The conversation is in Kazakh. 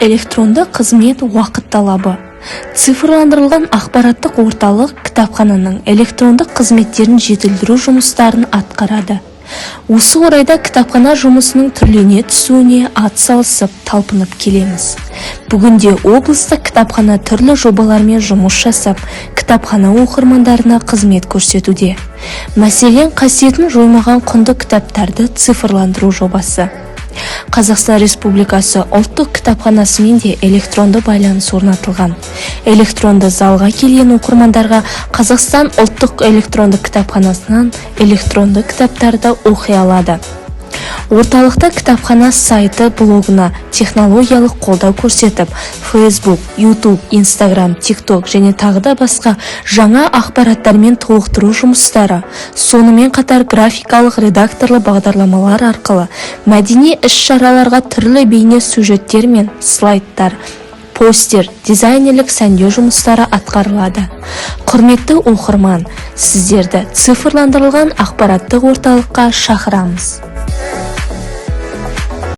Электронды қызмет – уақыт талабы. Цифрландырылған ақпараттық орталық кітапхананың электрондық қызметтерін жетілдіру жұмыстарын атқарады. Осы орайда кітапхана жұмысының түрлене түсуіне атсалысып, талпынып келеміз. Бүгінде облыстық кітапхана түрлі жобалармен жұмыс жасап, кітапхана оқырмандарына қызмет көрсетуде. Мәселен, қасиетін жоймаған құнды кітаптарды цифрландыру жобасы. Қазақстан Республикасы Ұлттық кітапханасымен де электронды байланыс орнатылған. Электронды залға келген оқырмандарға Қазақстан ұлттық электронды кітапханасынан электронды кітаптарды оқи алады. Орталықта кітапхана сайты, блогына технологиялық қолдау көрсетіп, Facebook, YouTube, Instagram, TikTok және тағы да басқа жаңа ақпараттармен толықтыру жұмыстары, сонымен қатар графикалық редакторлы бағдарламалар арқылы мәдени іс-шараларға түрлі бейне сюжеттер мен слайдтар, постер, дизайнерлік сәндеу жұмыстары атқарылады. Құрметті оқырман, сіздерді цифрландырылған ақпараттық орталыққа шақырамыз.